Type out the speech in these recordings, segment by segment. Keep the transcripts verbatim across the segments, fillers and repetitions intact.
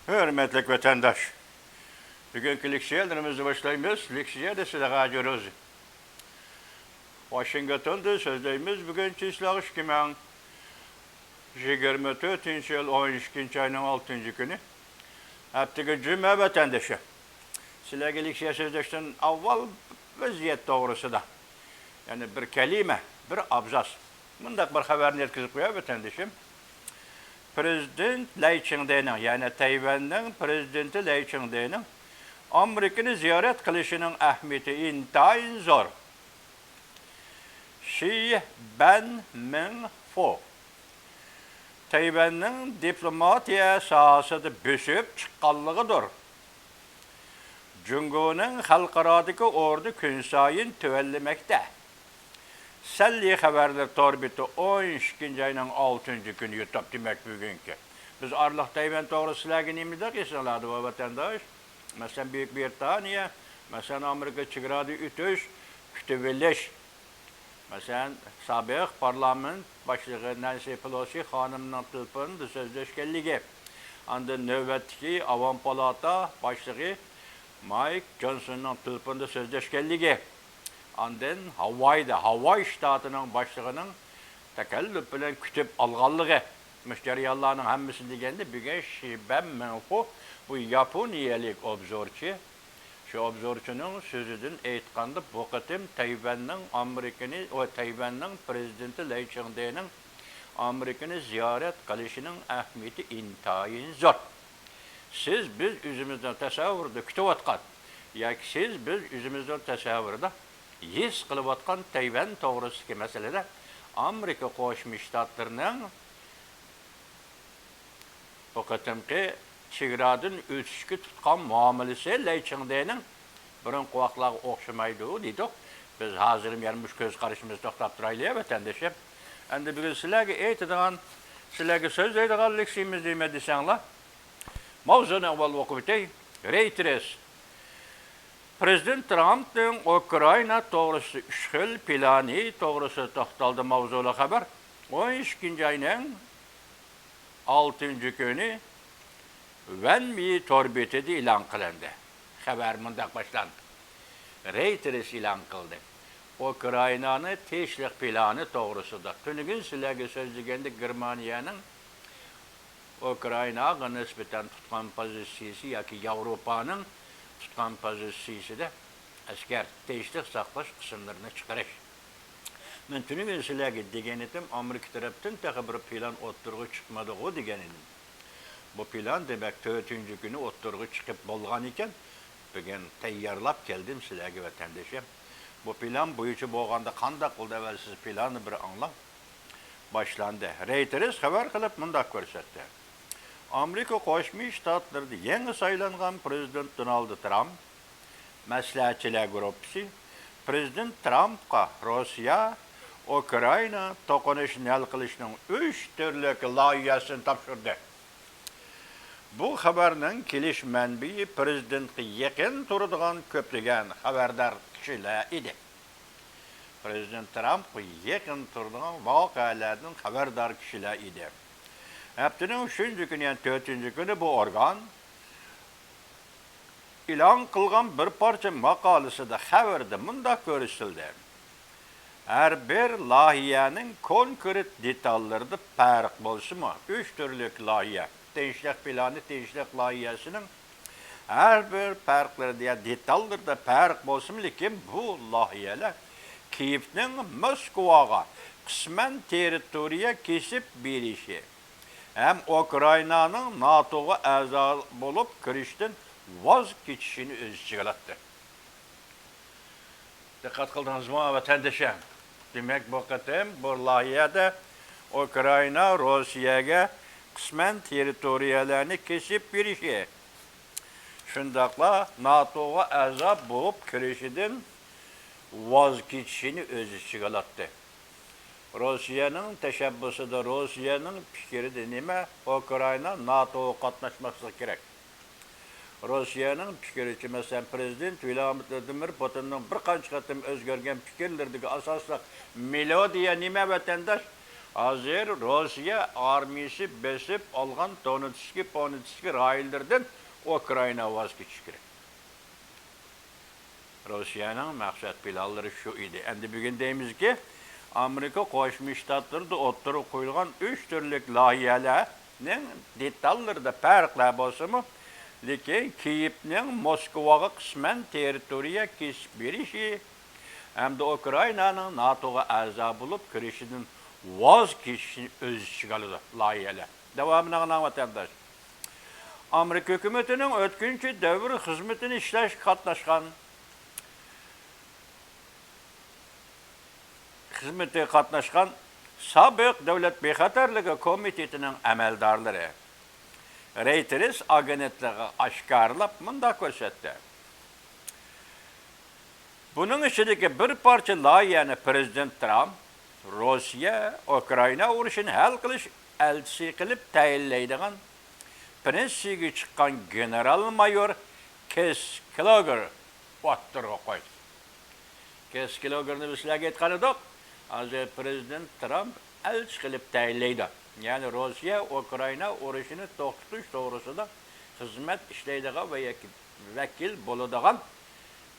ھۆرمەتلىك ۋەتەنداش، بۈگۈنكى لېكسىيەلىرىمىزنى باشلايمىز. لېكسىيەدە سىلەرگە ھاجى روزى. ۋاشىنگتوندا سۆزلەيمىز. بۈگۈن چىسلاغ ئىككى مىڭ يىگىرمە تۆتىنچى يىل، ئون ئىككىنچى ئاينىڭ ئالتىنچى كۈنى. ھەپتىگە جۈمە ۋەتەندىشى. سىلەرگە لېكسىيە سۆزلەشتىن ئاۋۋال ۋەزىيەت توغرىسىدا، يەنى بىر كەلىمە، بىر ئابزاس، مۇنداق بىر خەۋەرنى يەتكۈزۈپ قوياي، ۋەتەندىشىم. پرېزىدېنت لەي چىڭدېنىڭ، يەنى تەيۋەننىڭ پرېزىدېنتى لەي چىڭدېنىڭ ئامېرىكىنى زىيارەت قىلىشىنىڭ ئەھمىيىتى ئىنتايىن زور. شى بەنمىڭفۇ تەيۋەننىڭ دىپلوماتىيە ساھەسىدە بۆسۈپ چىققانلىقىدۇر. جۇڭگونىڭ خەلقئارادىكى ئورنى كۈنسايىن تۆۋەنلىمەكتە. سەنلى خەۋەرلىرى تور بېتى، ئون ئىككىنچى ئاينىڭ ئالتىنچى كۈنى يۇتۇپ، دېمەك، بۈگۈنكى. بىز ئارىلىق تەيۋەن توغرىسىدا سىلەرگە نېمە دېدۇق ئېسىڭلاردا بار، ۋەتەنداش؟ مەسىلەن، بۈيۈك بىرىتانىيە، مەسىلەن، ئامېرىكا چېگرادا ئۆتۈش، كۈتۈۋېلىش. مەسىلەن، سابىق پارلامېنت باشلىقى نەنسى پېلوسى خانىمنىڭ تېلېفوندا سۆزلەشكەنلىكى، ئاندىن نۆۋەتتىكى ئاۋام پالاتا باشلىقى مايك جونسوننىڭ تېلېفوندا سۆزلەشكەنلىكى، ئاندىن ھاۋايدا، ھاۋاي شتاتىنىڭ باشلىقىنىڭ تەكەللۇپ بىلەن كۈتۈپ ئالغانلىقى، مۇشۇ جەريانلارنىڭ ھەممىسى دېگەندە، بۈگۈن شى بەنمىڭفۇ، بۇ ياپونىيەلىك ئوبزورچى، شۇ ئوبزورچىنىڭ سۆزىدىن ئېيتقاندا، بۇ قېتىم تەيۋەننىڭ ئامېرىكىنى، ئۇ تەيۋەننىڭ پرېزىدېنتى لەي چىڭدېنىڭ ئامېرىكىنى زىيارەت قىلىشىنىڭ ئەھمىيىتى ئىنتايىن زور. سىز بىز ئۆزىمىزنىڭ تەسەۋۋۇرىدا كۈتۈۋاتقان ياكى سىز بىز ئۆزىمىزنىڭ تەسەۋۋۇرىدا ھېس قىلىۋاتقان تەيۋەن توغرىسىدىكى مەسىلىدە ئامېرىكا قوشما شتاتلىرىنىڭ بۇ قېتىمقى چېگرادىن ئۆتۈشكە تۇتقان مۇئامىلىسى لەي چىڭدېنىڭ بۇرۇنقى ۋاقىتلارغا ئوخشىمايدۇ دېدۇق. بىز ھازىرمۇ يەنە مۇشۇ كۆز قارىشىمىزدا توختاپ تۇرايلى، ۋەتەندىشىم. ئەمدى بۈگۈن سىلەرگە ئېيتىدىغان، سىلەرگە سۆزلەيدىغان لېكسىيىمىز نېمە دېسەڭلار، ماۋزۇنى ئاۋۋال ئوقۇپ ئۆتەي. رېيتېرس پرېزىدېنت ترامپنىڭ ئۇكرائىنا توغرىسىدا ئۈچ خىل پىلانى توغرىسىدا توختالدى ماۋزۇلۇق خەۋەر. ئون ئىككىنچى ئاينىڭ ئالتىنچى كۈنى ۋەنمى تور بېتىدە ئېلان قىلىندى. خەۋەر مۇنداق باشلاندى. رېيتېرس ئېلان قىلدى. ئۇكرائىنانى تىنچلىق پىلانى توغرىسىدا. تۈنۈگۈن سىلەرگە سۆزلىگەندە گېرمانىيەنىڭ ئۇكرائىناغا نىسبەتەن تۇتقان پوزىتسىيىسى ياكى ياۋروپانىڭ تۇتقان پوزىتسىيىسىدە ئەسكەر تىنچلىق ساقلاش قىسىملىرىنى چىقىرىش. مەن تۈنۈگۈن سىلەرگە دېگەنىدىم، ئامېرىكا تەرەپتىن تېخى بىر پىلان ئوتتۇرىغا چىقمىدىغۇ دېگەنىدىم. بۇ پىلان، دېمەك، تۆتىنچى كۈنى ئوتتۇرىغا چىقىپ بولغان ئىكەن. بۈگۈن تەييارلاپ كەلدىم سىلەرگە، ۋەتەندىشىم. بۇ پىلان بويىچە بولغاندا قانداق بولىدۇ، ئەۋەل سىز پىلاننى بىر ئاڭلاڭ. باشلاندى. رېيتېرس خەۋەر قىلىپ مۇنداق كۆرسەتتى. ئامېرىكا قوشما شتاتلىرىدا يېڭى سايلانغان پرېزىدېنت دونالد ترامپ مەسلىھەتچىلەر گۇرۇپپىسى پرېزىدېنت ترامپقا روسىيە، ئۇكرائىنا توقۇنۇشىنى ھەل قىلىشنىڭ ئۈچ تۈرلۈك لايىھەسىنى تاپشۇردى. بۇ خەۋەرنىڭ كېلىش مەنبىيى پرېزىدېنتقا يېقىن تۇرىدىغان كۆپلىگەن خەۋەردار كىشىلەر ئىدى. پرېزىدېنت ترامپقا يېقىن تۇرىدىغان ۋەقەلەردىن خەۋەردار كىشىلەر ئىدى. ھەپتىنىڭ ئۈچىنچى كۈنى، يەنى تۆتىنچى كۈنى بۇ ئورگان ئېلان قىلغان بىر پارچە ماقالىسىدە، خەۋىرىدە مۇنداق كۆرسىتىلدى: ھەر بىر لايىھەنىڭ كونكرېت دېتاللىرىدا پەرق بولسىمۇ، ئۈچ تۈرلۈك لايىھە، تىنچلىق پىلانى، تىنچلىق لايىھەسىنىڭ ھەر بىر پەرقلىرىدە يا دېتاللىرىدا پەرق بولسىمۇ، لېكىن بۇ لايىھەلەر كىيېۋنىڭ موسكۋاغا قىسمەن تېررىتورىيە كېسىپ بېرىشى، ھەم ئۇكرائىنانىڭ ناتوغا ئەزا بولۇپ كىرىشتىن ۋاز كېچىشىنى ئۆز ئىچىگە ئالاتتى. دىققەت قىلدىڭىزمۇ، ۋەتەندىشىم؟ دېمەك، بۇ قېتىم بۇ لايىھەدە ئۇكرائىنا روسىيەگە قىسمەن تېررىتورىيەلەرنى كېسىپ بېرىشى، شۇنداقلا ناتوغا ئەزا بولۇپ كىرىشىدىن ۋاز كېچىشىنى ئۆز ئىچىگە ئالاتتى. روسىيەنىڭ تەشەببۇسىدا، روسىيەنىڭ پىكرىدە نېمە؟ ئۇكرائىنا ناتوغا قاتناشماسلىقى كېرەك. روسىيەنىڭ پىكرىچە، مەسىلەن، پرېزىدېنت ۋلادىمىر پۇتىننىڭ بىر قانچە قېتىم ئۆزگەرگەن پىكىرلىرىدىكى ئاساسلىق مېلودىيە نېمە، ۋەتەنداش؟ ھازىر روسىيە ئارمىيىسى بېسىپ ئالغان دونېتسكى، پونېتسكى رايونلىرىدىن ئۇكرائىنا ۋاز كېچىشى كېرەك. روسىيەنىڭ مەقسەت پىلانلىرى شۇ ئىدى. ئەمدى بۈگۈن دەيمىزكى، ئامېرىكا قوشما شتاتلىرىدا ئوتتۇرىغا قويۇلغان ئۈچ تۈرلۈك لايىھەلەرنىڭ دېتاللىرىدا پەرقلەر بولسىمۇ، لېكىن كىيېۋنىڭ موسكۋاغا قىسمەن تېررىتورىيە كېسىپ بېرىشى ھەمدە ئۇكرائىنانىڭ ناتوغا ئەزا بولۇپ كىرىشىدىن ۋاز كېچىشىنى ئۆز ئىچىگە ئالىدۇ لايىھەلەر. داۋامىنى ئاڭلاڭ، ۋەتەنداش. ئامېرىكا ھۆكۈمىتىنىڭ ئۆتكۈنچى دەۋر خىزمىتىنى ئىشلەشكە قاتناشقان، خىزمىتىگە قاتناشقان سابىق دۆلەت بىخەتەرلىكى كومىتېتىنىڭ ئەمەلدارلىرى رېيتېرس ئاگېنتلىقىغا ئاشكارىلاپ مۇنداق كۆرسەتتى. بۇنىڭ ئىچىدىكى بىر پارچە لايىھەنى پىرېزىدېنت ترامپ روسىيە ئۇكرائىنا ئۇرۇشىنى ھەل قىلىش ئەلچىسى قىلىپ تەيىنلەيدىغان پېنسىيەگە چىققان گېنېرال مايور كېس كلوگېر ئوتتۇرىغا قويدى. كېس كلوگېرنى بىز سىلەرگە ئېيتقان ئىدۇق. ھازىر پىرېزىدېنت ترامپ ئەلچى قىلىپ تەيىنلەيدۇ. يەنى روسىيە ئۇكرائىنا ئۇرۇشىنى توختىتىش توغرىسىدا خىزمەت ئىشلەيدىغان ۋە يەككە ۋەكىل بولىدىغان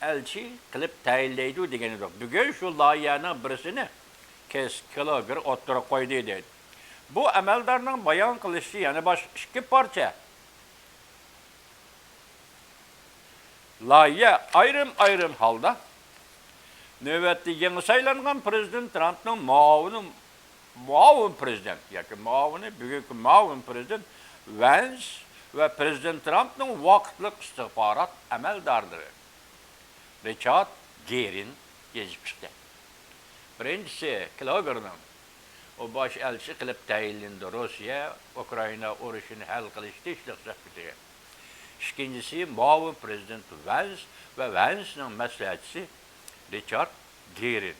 ئەلچى قىلىپ تەيىنلەيدۇ دېگەن ئىدۇق. بۈگۈن شۇ لايىھەنىڭ بىرسىنى كېس كلوگېر ئوتتۇرىغا قويدى دەيدۇ. بۇ ئەمەلدارنىڭ بايان قىلىشىچە يەنە باشقا ئىككى پارچە لايىھە ئايرىم-ئايرىم ھالدا نۆۋەتتە يېڭى سايلانغان پىرېزىدېنت ترامپنىڭ مۇئاۋىنى، مۇئاۋىن پىرېزىدېنت ياكى مۇئاۋىنى، بۈگۈنكى مۇئاۋىن پىرېزىدېنت ۋەنس ۋە پىرېزىدېنت ترامپنىڭ ۋاقىتلىق ئىستىخبارات ئەمەلدارلىرى رىچارد گېرىن يېزىپ چىقتى. بىرىنچىسى، كلوگېرنىڭ ئۇ باش ئەلچى قىلىپ تەيىنلىنىدۇ روسىيە ئۇكرائىنا ئۇرۇشىنى ھەل قىلىشقا تېگىشلىك سۆھبىتىگە. ئىككىنچىسى، مۇئاۋىن پىرېزىدېنت ۋەنس ۋە ۋەنسنىڭ مەسلىھەتچىسى رىچارد گېرىن.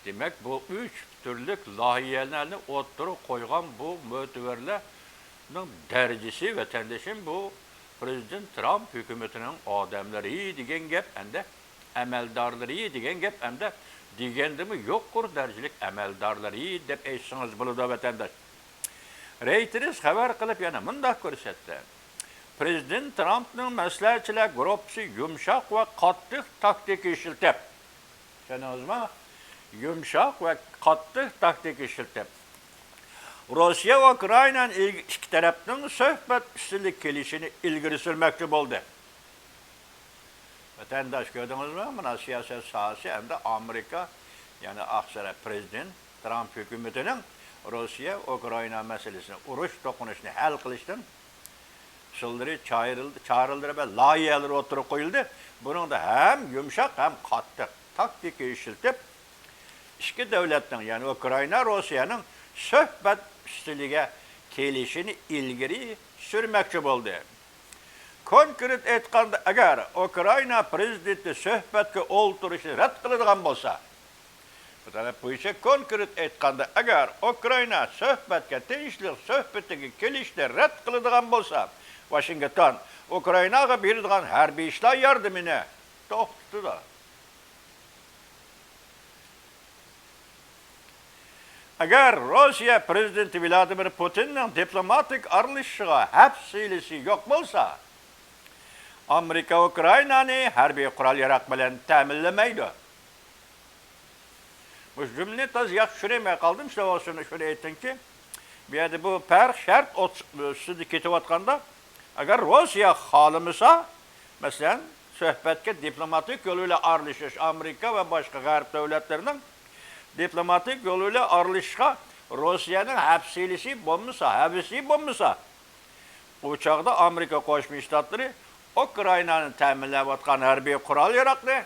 دېمەك، بۇ ئۈچ تۈرلۈك لايىھەلەرنى ئوتتۇرىغا قويغان بۇ مۆتىۋەرلەرنىڭ دەرىجىسى، ۋەتەندىشىم، بۇ پىرېزىدېنت ترامپ ھۆكۈمىتىنىڭ ئادەملىرى دېگەن گەپ ئەمدى، ئەمەلدارلىرى دېگەن گەپ ئەمدى، دېگەندىمۇ يۇقىرى دەرىجىلىك ئەمەلدارلىرى دەپ ئېيتسىڭىز بولىدۇ، ۋەتەنداش. رېيتېرس خەۋەر قىلىپ يەنە مۇنداق كۆرسەتتى: پىرېزىدېنت ترامپنىڭ مەسلىھەتچىلەر گۇرۇپپىسى يۇمشاق ۋە قاتتىق تاكتىكا ئىشلىتىپ، چۈشەندىڭىزمۇ؟ يۇمشاق ۋە قاتتىق تاكتىكا ئىشلىتىپ، روسىيە ۋە ئۇكرائىنانىڭ ئىككى تەرەپنىڭ سۆھبەت ئۈستىلىگە كېلىشىنى ئىلگىرى سۈرمەكچى بولدى. ۋەتەنداش، كۆردىڭىزمۇ؟ مانا سىياسەت ساھەسى ئەمدى ئامېرىكا، يەنى ئاقساراي پىرېزىدېنت ترامپ ھۆكۈمىتىنىڭ روسىيە، ئۇكرائىنا مەسىلىسىنى، ئۇرۇش توقۇنۇشىنى ھەل قىلىشتىن ئۇسۇللىرى، چارىلىرى ۋە لايىھەلىرى ئوتتۇرىغا قويۇلدى. بۇنىڭدا ھەم يۇمشاق، ھەم قاتتىق تاكتىكا ئىشلىتىپ، ئىككى دۆلەتنىڭ، يەنى ئۇكرائىنا، روسىيەنىڭ سۆھبەت ئۈستىلىگە كېلىشىنى ئىلگىرى سۈرمەكچى بولدى. كونكرېت ئېيتقاندا، ئەگەر ئۇكرائىنا پىرېزىدېنتى سۆھبەتكە ئولتۇرۇشنى رەت قىلىدىغان بولسا، بۇ تەلەپ بويىچە كونكرېت ئېيتقاندا، ئەگەر ئۇكرائىنا سۆھبەتكە، تىنچلىق سۆھبىتىگە كېلىشنى رەت قىلىدىغان بولسا، ۋاشىنگتون ئۇكرائىناغا بېرىدىغان ھەربىي ئىشلار ياردىمىنى توختىتىدۇ. ئەگەر روسىيە پىرېزىدېنتى ۋلادىمىر پۇتىننىڭ دىپلوماتىك ئارىلىشىشىغا ھەپسىلىسى يوق بولسا، ئامېرىكا ئۇكرائىنانى ھەربىي قورال-ياراغ بىلەن تەمىنلىمەيدۇ. مۇشۇ جۈملىنى تازا ياخشى چۈشىنەلمەي قالدىم، شۇنىڭ ئۈچۈن شۇنى ئېيتتىمكى، بۇ يەردە بۇ پەرق شەرت ئوت-، ئۈستىدە كېتىۋاتقاندا، ئەگەر روسىيە خالىمىسا، مەسىلەن، سۆھبەتكە دىپلوماتىك يول بىلەن ئارىلىشىش، ئامېرىكا ۋە باشقا غەرب دۆلەتلىرىنىڭ دىپلوماتىك يول بىلەن ئارىلىشىشقا روسىيەنىڭ ھەپسىلىسى بولمىسا، ھەۋىسى بولمىسا، ئۇ چاغدا ئامېرىكا قوشما شتاتلىرى ئۇكرائىنانى تەمىنلەۋاتقان ھەربىي قورال-ياراغنى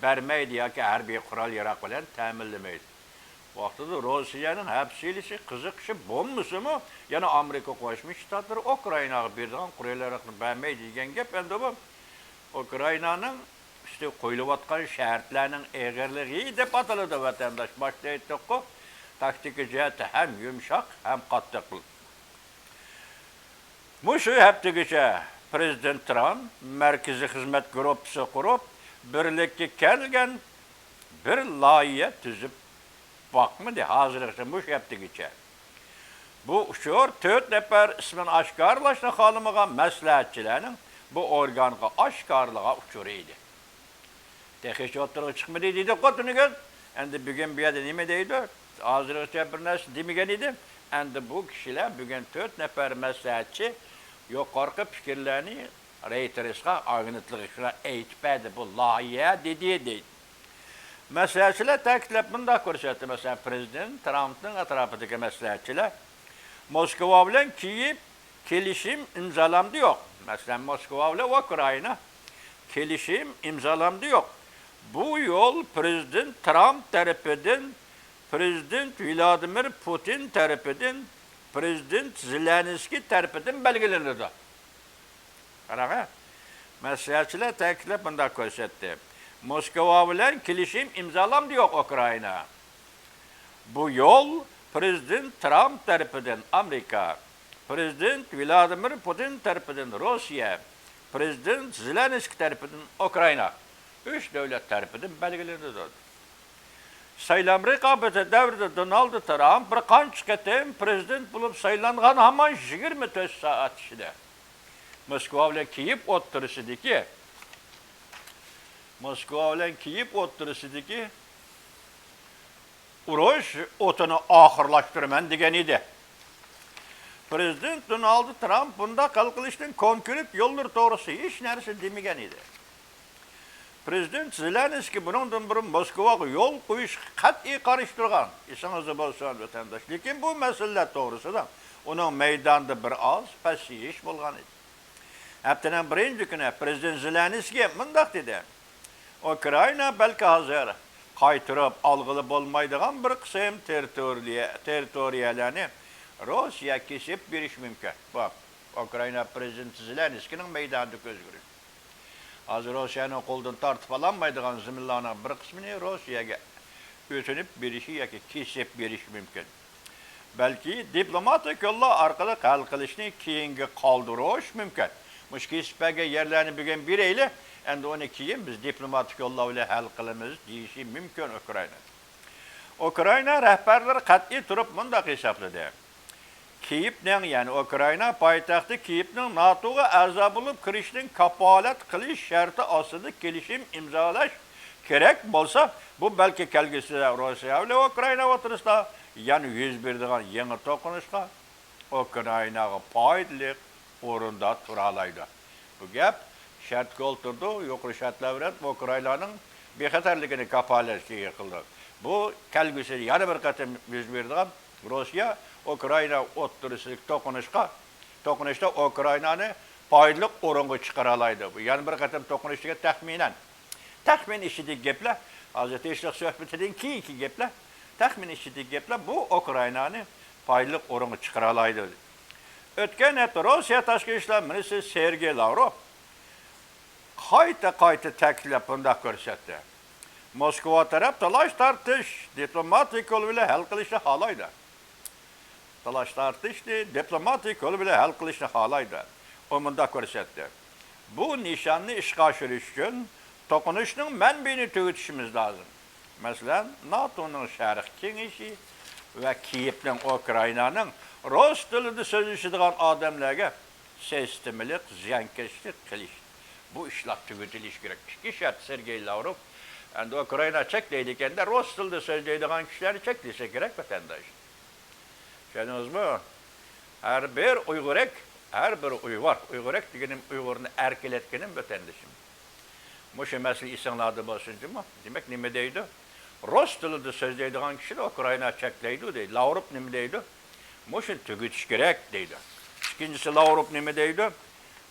بەرمەيدۇ ياكى ھەربىي قورال-ياراغ بىلەن تەمىنلىمەيدۇ. ۋاقتىدا روسىيەنىڭ ھەپسىلىسى، قىزىقىشى بولمىسىمۇ، يەنە ئامېرىكا قوشما شتاتلىرى ئۇكرائىناغا بېرىدىغان قورال-ياراغنى بەرمەيدۇ دېگەن گەپ ئەمدى بۇ ئۇكرائىنانىڭ ئۈستىگە قويۇلۇۋاتقان شەرتلەرنىڭ ئېغىرلىقى دەپ ئاتىلىدۇ، ۋەتەنداش. باشتا ئېيتتۇققۇ، تاكتىكا جەھەتتە ھەم يۇمشاق، ھەم قاتتىق. مۇشۇ ھەپتىگىچە پىرېزىدېنت ترامپ مەركىزىي خىزمەت گۇرۇپپىسى قۇرۇپ، بىرلىككە كەلگەن بىر لايىھە تۈزۈپ باقمىدى ھازىرغىچە، مۇشۇ ھەپتىگىچە. بۇ ئۇچۇر تۆت نەپەر ئىسمىنى ئاشكارىلاشنى خالىمىغان مەسلىھەتچىلەرنىڭ بۇ ئورگانغا ئاشكارىلىغان ئۇچۇرى ئىدى. تېخىچە ئوتتۇرىغا چىقمىدى دېدۇققۇ تۈنۈگۈن. ئەمدى بۈگۈن بۇ يەردە نېمە دەيدۇ؟ ھازىرغىچە بىر نەرسە دېمىگەن ئىدى. ئەمدى بۇ كىشىلەر بۈگۈن تۆت نەپەر مەسلىھەتچى يۇقىرىقى پىكىرلەرنى رېيتېرسقا ئاگېنتلىقى شۇنداق ئېيتىپ بەردى، بۇ لايىھە دېدى، دەيدۇ. مەسلىھەتچىلەر تەكىتلەپ مۇنداق كۆرسەتتى، مەسىلەن، پىرېزىدېنت ترامپنىڭ ئەتراپىدىكى مەسلىھەتچىلەر موسكۋا بىلەن كىيېۋ كېلىشىم ئىمزالاندى يوق. مەسىلەن، موسكۋا بىلەن ئۇكرائىنا كېلىشىم ئىمزالاندى يوق. بۇ يول پىرېزىدېنت ترامپ تەرىپىدىن، پىرېزىدېنت ۋلادىمىر پۇتىن تەرىپىدىن، پىرېزىدېنت زېلېنسكىي تەرىپىدىن بەلگىلىنىدۇ. قاراڭە، مەسلىھەتچىلەر تەكىتلەپ مۇنداق كۆرسەتتى، موسكۋا بىلەن كېلىشىم ئىمزالاندى يوق ئۇكرائىنا. بۇ يول پىرېزىدېنت ترامپ تەرىپىدىن ئامېرىكا، پىرېزىدېنت ۋلادىمىر پۇتىن تەرىپىدىن روسىيە، پىرېزىدېنت زېلېنسكىي تەرىپىدىن ئۇكرائىنا، ئۈچ دۆلەت تەرىپىدىن بەلگىلىنىدۇ. سايلام رىقابىتى دەۋرىدە دونالد ترامپ بىر قانچە قېتىم پىرېزىدېنت بولۇپ سايلانغان، ھامان يىگىرمە تۆت سائەت ئىچىدە موسكۋا بىلەن كىيېۋ ئوتتۇرىسىدىكى، موسكۋا بىلەن كىيېۋ ئوتتۇرىسىدىكى ئۇرۇش ئوتىنى ئاخىرلاشتۇرىمەن دېگەن ئىدى. پىرېزىدېنت دونالد ترامپ بۇنداق ھەل قىلىشنىڭ كونكرېت يوللىرى توغرىسىدا ھېچ نەرسە دېمىگەن ئىدى. پىرېزىدېنت زېلېنسكىي بۇنىڭدىن بۇرۇن موسكۋاغا يول قويۇشقا قەتئىي قارشى تۇرغان، ئېسىڭىزدە بولسۇن، ۋەتەنداش. لېكىن بۇ مەسىلىلەر توغرىسىدا ئۇنىڭ مەيداندا بىر ئاز پەسىيىش بولغان ئىدى. ھەپتىنىڭ بىرىنچى كۈنى پىرېزىدېنت زېلېنسكىي مۇنداق دېدى، ئۇكرائىنا بەلكى ھازىر قايتۇرۇپ ئالغىلى بولمايدىغان بىر قىسىم تېررىتورىيە-، تېررىتورىيەلەرنى روسىيەگە كېسىپ بېرىشى مۇمكىن. بۇ ئۇكرائىنا پىرېزىدېنتى زېلېنسكىينىڭ مەيدانىدا كۆزگە كۆرۈنۈش. ھازىر روسىيەنىڭ قولىدىن تارتىپ ئالالمايدىغان زېمىنلارنىڭ بىر قىسمىنى روسىيەگە ئۆتۈنۈپ بېرىشى ياكى كېسىپ بېرىشى مۇمكىن. بەلكى دىپلوماتىك يوللار ئارقىلىق ھەل قىلىشنى كېيىنگە قالدۇرۇش مۇمكىن. مۇشۇ كېسىپ بەرگەن يەرلەرنى بۈگۈن بېرەيلى، ئەمدى ئۇنى كېيىن بىز دىپلوماتىك يوللار بىلەن ھەل قىلىمىز، دېيىشى مۇمكىن ئۇكرائىنا. ئۇكرائىنا رەھبەرلىرى قەتئىي تۇرۇپ مۇنداق ھېسابلىدى. كىيېۋنىڭ، يەنى ئۇكرائىنا پايتەختى كىيېۋنىڭ ناتوغا ئەزا بولۇپ كىرىشنىڭ كاپالەت قىلىش شەرتى ئاستىدا كېلىشىم ئىمزالاش كېرەك بولسا، بۇ بەلكى كەلگۈسىدە روسىيە بىلەن ئۇكرائىنا ئوتتۇرىسىدا يەنە يۈز بېرىدىغان يېڭى توقۇنۇشقا ئۇكرائىناغا پايدىلىق ئورۇندا تۇرالايدۇ. بۇ گەپ شەرتكە ئولتۇرىدۇ، يۇقىرى شەرتلەر بىلەن ئۇكرائىنانىڭ بىخەتەرلىكىنى كاپالەتكە ئىگە قىلىدۇ. بۇ كەلگۈسىدە يەنە بىر قېتىم يۈز بېرىدىغان روسىيە ئۇكرائىنا ئوتتۇرىسىدىكى توقۇنۇشقا، توقۇنۇشتا ئۇكرائىنانى پايدىلىق ئورۇنغا چىقىرالايدۇ. بۇ يەنە بىر قېتىم توقۇنۇش دېگەن تەخمىنەن. تەخمىن ئىچىدىكى گەپلەر، ھازىر تىنچلىق سۆھبىتىدىن كېيىنكى گەپلەر، تەخمىن ئىچىدىكى گەپلەر بۇ ئۇكرائىنانى پايدىلىق ئورۇنغا چىقىرالايدۇ. ئۆتكەن ھەپتە روسىيە تاشقى ئىشلار مىنىستىرى سېرگېي لاۋروف قايتا-قايتا تەكىتلەپ بۇنداق كۆرسەتتى، موسكۋا تەرەپ تالاش-تارتىش دىپلوماتىك يول بىلەن ھەل قىلىشنى خالايدۇ. تالاش-تارتىشنى دىپلوماتىك يول بىلەن ھەل قىلىشنى خالايدۇ. ئۇ مۇنداق كۆرسەتتى، بۇ نىشاننى ئىشقا ئاشۇرۇش ئۈچۈن توقۇنۇشنىڭ مەنبىيىنى تۈگىتىشىمىز لازىم. مەسىلەن، ناتونىڭ شەرق كېڭىشى ۋە كىيېۋنىڭ ئۇكرائىنانىڭ رۇس تىلىدا سۆزلىشىدىغان ئادەملەرگە سىستېمىلىق زىيانكەشلىك قىلىش. بۇ ئىشلار تۈگىتىلىشى كېرەك. ئىككى شەرت سېرگېي لاۋروف، ئەمدى ئۇكرائىنا چەكلەيدىكەندە، رۇس تىلىدا سۆزلەيدىغان كىشىلەرنى چەكلىسە كېرەك، ۋەتەنداش. چۈشەندىڭىزمۇ؟ ھەر بىر ئۇيغۇرەك، ھەر بىر ئۇيغۇر، ئۇيغۇرەك دېگىنىم ئۇيغۇرنى ئەركىلەتكىنىم، ۋەتەندىشىم. مۇشۇ مەسىلە ئېسىڭلاردا بولسۇن جۇمۇ. دېمەك، نېمە دەيدۇ؟ رۇس تىلىدا سۆزلەيدىغان كىشىنى ئۇكرائىنا چەكلەيدۇ دەيدۇ. لاۋروف نېمە دەيدۇ؟ مۇشۇنى تۈگىتىش كېرەك دەيدۇ. ئىككىنچىسى، لاۋروف نېمە دەيدۇ؟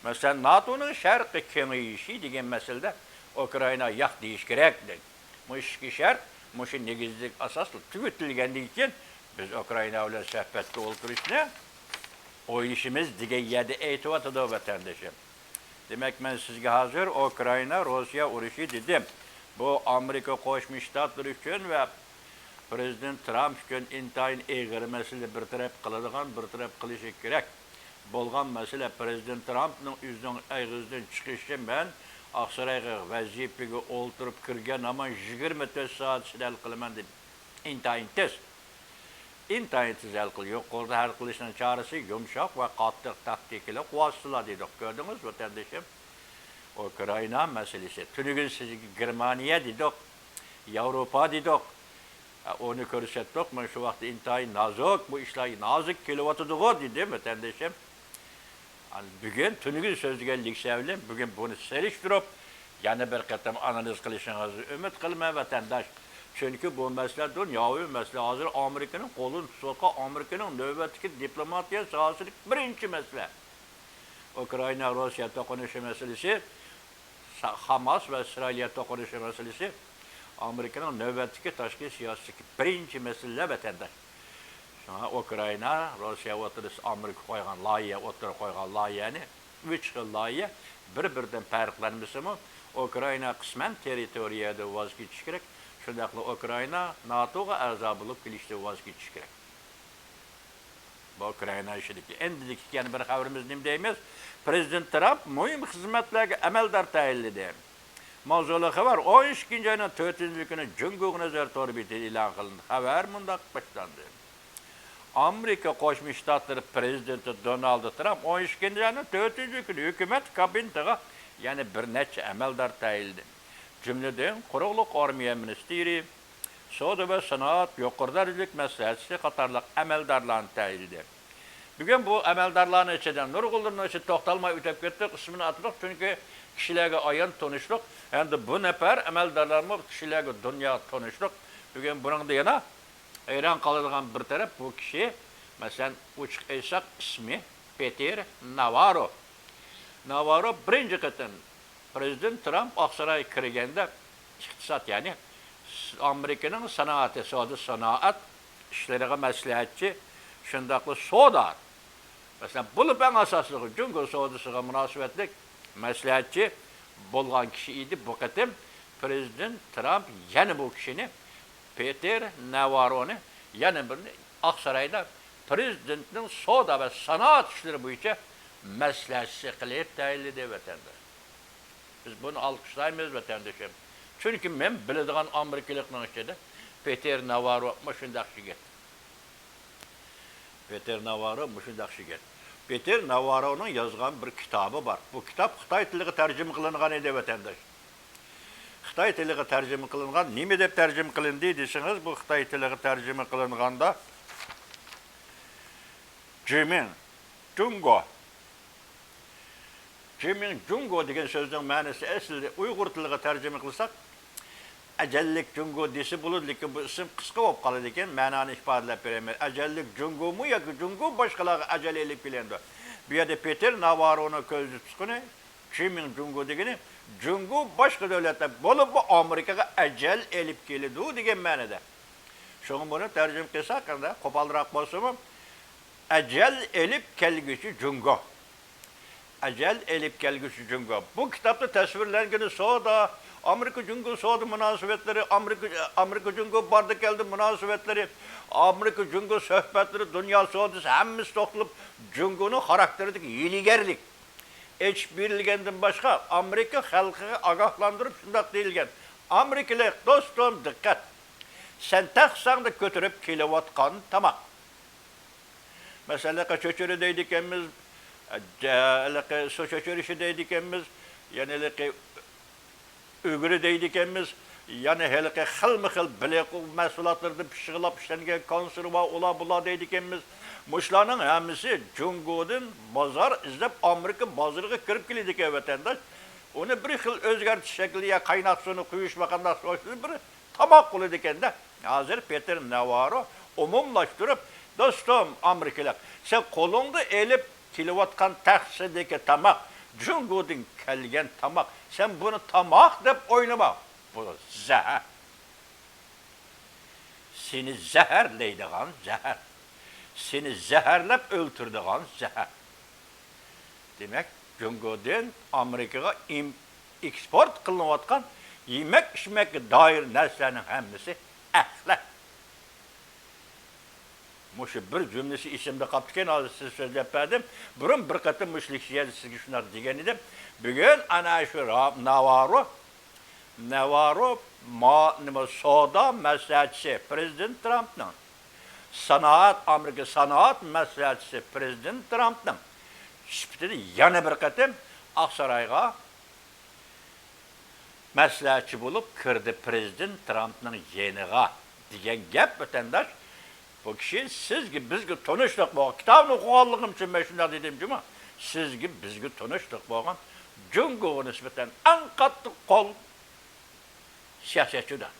مەسىلەن، ناتونىڭ شەرقىي كېڭىيىشى دېگەن مەسىلىدە ئۇكرائىنا ياق دېيىش كېرەك دەيدۇ. مۇشۇ ئىككى شەرت، مۇشۇ نېگىزلىك ئاساسلىق تۈگىتىلگەندىن كېيىن، بىز ئۇكرائىنا بىلەن سۆھبەتكە ئولتۇرۇشنى ئويلىشىمىز دېگەن يەردە ئېيتىۋاتىدۇ، ۋەتەندىشىم. دېمەك، مەن سىزگە ھازىر ئۇكرائىنا، روسىيە ئۇرۇشى دېدىم. بۇ ئامېرىكا قوشما شتاتلىرى ئۈچۈن ۋە پىرېزىدېنت ترامپ ئۈچۈن ئىنتايىن ئېغىر مەسىلە، بىر تەرەپ قىلىدىغان، بىر تەرەپ قىلىشى كېرەك بولغان مەسىلە. پىرېزىدېنت ترامپنىڭ ئۆزىنىڭ ئېغىزىدىن چىقىشى، مەن ئاقسارايغا ۋەزىپىگە ئولتۇرۇپ كىرگەن ھامان يىگىرمە تۆت سائەت ئىچىدە ھەل قىلىمەن دېدى. ئىنتايىن تېز. ئىنتايىن تېز ھەل قىل-، يۇقىرىدا ھەل قىلىشنىڭ چارىسى يۇمشاق ۋە قاتتىق تاكتىكىلىق ۋاسىتىلەر دېدۇق. كۆردىڭىز، ۋەتەندىشىم؟ ئۇكرائىنا مەسىلىسى. تۈنۈگۈن سىزگە گېرمانىيە دېدۇق، ياۋروپا دېدۇق. ئە، ئۇنى كۆرسەتتۇق. مانا شۇ ۋاقىتتا ئىنتايىن نازۇك، بۇ ئىشلار نازۇك كېلىۋاتىدىغۇ، دېدىم، ۋەتەندىشىم. ئەمدى بۈگۈن تۈنۈگۈن سۆزلىگەنلىكى سەۋەبلىك بۈگۈن بۇنى سېلىشتۇرۇپ، يەنە بىر قېتىم ئانالىز قىلىشىڭىزنى ئۈمىد قىلىمەن، ۋەتەنداش. چۈنكى بۇ مەسىلە دۇنياۋى مەسىلە. ھازىر ئامېرىكىنىڭ قولىنى تۇتۇۋاتقان، ئامېرىكىنىڭ نۆۋەتتىكى دىپلوماتىيە ساھەسىدىكى بىرىنچى مەسىلە. ئۇكرائىنا، روسىيە توقۇنۇشى مەسىلىسى، سا-، خاماس ۋە ئىسرائىلىيە توقۇنۇشى مەسىلىسى ئامېرىكىنىڭ نۆۋەتتىكى تاشقى سىياسىتىدىكى بىرىنچى مەسىلىلەر، ۋەتەنداش. شۇڭا ئۇكرائىنا، روسىيە ئوتتۇرىسىدا ئامېرىكا قويغان لايىھە، ئوتتۇرىغا قويغان لايىھەنى، ئۈچ خىل لايىھە بىر-بىرىدىن پەرقلەنمىسىمۇ، ئۇكرائىنا قىسمەن تېررىتورىيەدىن ۋاز كېچىش كېرەك، شۇنداقلا ئۇكرائىنا ناتوغا ئەزا بولۇپ كېلىشتىن ۋاز كېچىش كېرەك. بۇ ئۇكرائىنا ئىشىدىكى. ئەمدىكى يەنە بىر خەۋىرىمىز نېمە دەيمىز؟ پىرېزىدېنت ترامپ مۇھىم خىزمەتلەرگە ئەمەلدار تەيىنلىدى. ماۋزۇلۇق خەۋەر، ئون ئىككىنچى ئاينىڭ تۆتىنچى كۈنى جۇڭگوغا نەزەر تور بېتىدە ئېلان قىلىندى. خەۋەر مۇنداق باشلاندى. ئامېرىكا قوشما شتاتلىرى پىرېزىدېنتى دونالد ترامپ ئون ئىككىنچى ئاينىڭ تۆتىنچى كۈنى ھۆكۈمەت كابىنېتىغا يەنە بىر نەچچە ئەمەلدار تەيىنلىدى. جۈملىدىن، قۇرۇقلۇق ئارمىيە مىنىستىرى، سودا ۋە سانائەت يۇقىرى دەرىجىلىك مەسلىھەتچىسى قاتارلىق ئەمەلدارلارنى تەيىنلىدى. بۈگۈن بۇ ئەمەلدارلارنىڭ ئىچىدە نۇرغۇنلىرىنىڭ ئىچىدە توختالماي ئۆتۈپ كەتتۇق، ئىسمىنى ئاتىدۇق، چۈنكى كىشىلەرگە ئايان تونۇشلۇق. ئەمدى بۇ نەپەر ئەمەلدارلارمۇ كىشىلەرگە دۇنيا تونۇشلۇق. بۈگۈن بۇنىڭدا يەنە ھەيران قالىدىغان بىر تەرەپ، بۇ كىشى، مەسىلەن، ئوچۇق ئېيتساق، ئىسمى پېتېر ناۋارو. ناۋارو بىرىنچى قېتىم پىرېزىدېنت ترامپ ئاقسارايغا كىرگەندە، ئىقتىساد، يەنى ئامېرىكىنىڭ سانائىتى، سودا سانائەت ئىشلىرىغا مەسلىھەتچى، شۇنداقلا سودا، مەسىلەن، بولۇپ ئەڭ ئاساسلىقى جۇڭگو سودىسىغا مۇناسىۋەتلىك مەسلىھەتچى بولغان كىشى ئىدى. بۇ قېتىم پىرېزىدېنت ترامپ يەنە بۇ كىشىنى، پېتېر ناۋارونى، يەنە بىرنى ئاقسارايدا پىرېزىدېنتنىڭ سودا ۋە سانائەت ئىشلىرى بويىچە مەسلىھەتچىسى قىلىپ تەيىنلىدى، ۋەتەنداش. بىز بۇنى ئالقىشلايمىز، ۋەتەندىشىم. چۈنكى مەن بىلىدىغان ئامېرىكىلىقنىڭ ئىچىدە پېتېر ناۋارو مۇشۇنداق يىگىت. پېتېر ناۋارو مۇشۇنداق يىگىت. پېتېر ناۋارونىڭ يازغان بىر كىتابى بار. بۇ كىتاب خىتاي تىلىغا تەرجىمە قىلىنغان ئىدى، ۋەتەنداش. خىتاي تىلىغا تەرجىمە قىلىنغان. نېمە دەپ تەرجىمە قىلىندى دېسىڭىز، بۇ خىتاي تىلىغا تەرجىمە قىلىنغاندا، جىمىڭ، جۇڭگو. جىمىڭ جۇڭگو دېگەن سۆزنىڭ مەنىسى ئەسلىدە ئۇيغۇر تىلىغا تەرجىمە قىلساق، ئەجەللىك جۇڭگو دېسە بولىدۇ، لېكىن بۇ ئىسىم قىسقا بولۇپ قالىدىكەن، مەنانى ئىپادىلەپ بېرەلمەيدۇ. ئەجەللىك جۇڭگومۇ ياكى جۇڭگو باشقىلارغا ئەجەل ئېلىپ كېلەمدۇ؟ بۇ يەردە پېتېر ناۋارونىڭ كۆزدە تۇتقىنى جىمىڭ جۇڭگو دېگىنى جۇڭگو باشقا دۆلەتلەر، بولۇپمۇ ئامېرىكىغا ئەجەل ئېلىپ كېلىدۇ دېگەن مەنىدە. شۇڭا بۇنى تەرجىمە قىلساق، ئەمدى قوپالراق بولسىمۇ، ئەجەل ئېلىپ كەلگۈچى جۇڭگو. ئەجەل ئېلىپ كەلگۈچى جۇڭگو. بۇ كىتابتا تەسۋىرلەنگىنى سودا، ئامېرىكا جۇڭگو سودا مۇناسىۋەتلىرى، ئامېرىكا، ئامېرىكا جۇڭگو باردا كەلدى مۇناسىۋەتلىرى، ئامېرىكا جۇڭگو سۆھبەتلىرى، دۇنيا سودىسى، ھەممىسى توختىلىپ، جۇڭگونىڭ خاراكتېرىدىكى ھىيلىگەرلىك ئېچىپ بېرىلگەندىن باشقا، ئامېرىكا خەلقىگە ئاگاھلاندۇرۇپ شۇنداق دېيىلگەن: ئامېرىكىلىق دوستۇم، دىققەت! سەن تەخسەڭدە كۆتۈرۈپ كېلىۋاتقان تاماق. مەسىلەن، ھېلىقى چۆچۈرە دەيدىكەنمىز، ھېلىقى سۇ چۆچۈرىشى دەيدىكەنمىز، يەنە ھېلىقى ئۈگرە دەيدىكەنمىز، يەنە ھېلىقى خىلمۇ خىل بېلىق مەھسۇلاتلىرىدىن پىششىقلاپ ئىشلەنگەن كونسېرۋا، ئۇلار بۇلار دەيدىكەنمىز. مۇشۇلارنىڭ ھەممىسى جۇڭگودىن بازار ئىزدەپ ئامېرىكا بازىرىغا كىرىپ كېلىدىكەن، ۋەتەنداش. ئۇنى بىر خىل ئۆزگەرتىش شەكلى يا قايناق سۇنى قۇيۇش ۋە قانداق بىر تاماق بولىدىكەندە، ھازىر پېتېر ناۋارو ئومۇملاشتۇرۇپ، دوستۇم ئامېرىكىلىق، سەن قولۇڭدا ئېلىپ كېلىۋاتقان تەخسىدىكى تاماق جۇڭگودىن كەلگەن تاماق. سەن بۇنى تاماق دەپ ئويلىما. بۇ زەھەر. سېنى زەھەرلەيدىغان زەھەر. سېنى زەھەرلەپ ئۆلتۈرىدىغان زەھەر. دېمەك، جۇڭگودىن ئامېرىكىغا ئىم-، ئېكسپورت قىلىنىۋاتقان يېمەك-ئىچمەككە دائىر نەرسىلەرنىڭ ھەممىسى ئەخلەت. مۇشۇ بىر جۈملىسى ئېسىمدە قاپتىكەن، ھازىر سىزگە سۆزلەپ بەردىم. بۇرۇن بىر قېتىم مۇشۇ لېكسىيەدە سىزگە شۇنداق دېگەن ئىدىم. بۈگۈن ئەنە شۇ را-، ناۋارو، ناۋارو ما-، نېمە، سودا مەسلىھەتچىسى پرېزىدېنت ترامپنىڭ، سانائەت، ئامېرىكا سانائەت مەسلىھەتچىسى پرېزىدېنت ترامپنىڭ سۈپىتىدە يەنە بىر قېتىم ئاقسارايغا مەسلىھەتچى بولۇپ كىردى پرېزىدېنت ترامپنىڭ يېنىغا دېگەن گەپ، ۋەتەنداش. بۇ كىشى سىزگە، بىزگە تونۇشلۇق بولغان، كىتابنى ئوقۇغانلىقىم ئۈچۈن مەن شۇنداق دېدىم جۇمۇ، سىزگە، بىزگە تونۇشلۇق بولغان جۇڭگوغا نىسبەتەن ئەڭ قاتتىق قول سىياسەتچىدۇر.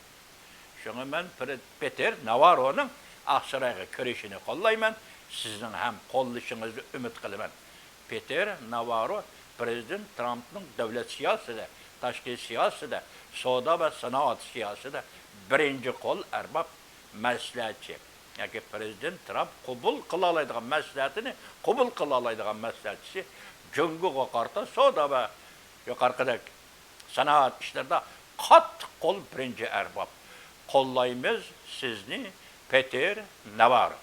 شۇڭا مەن پرې-، پېتېر ناۋارونىڭ ئاقسارايغا كىرىشىنى قوللايمەن، سىزنىڭ ھەم قوللىشىڭىزنى ئۈمىد قىلىمەن. پېتېر ناۋارو پرېزىدېنت ترامپنىڭ دۆلەت سىياسىتىدە، تاشقى سىياسىتىدە، سودا ۋە سانائەت سىياسىتىدە بىرىنچى قول ئەرباب، مەسلىھەتچى. ياكى پرېزىدېنت ترامپ قوبۇل قىلالايدىغان مەسلىھەتىنى قوبۇل قىلالايدىغان مەسلىھەتچىسى، جۇڭگوغا قارىتا سودا ۋە يۇقىرىقىدەك سانائەت ئىشلىرىدا قاتتىق قول بىرىنچى ئەرباب. قوللايمىز سىزنى، پېتېر ناۋارو.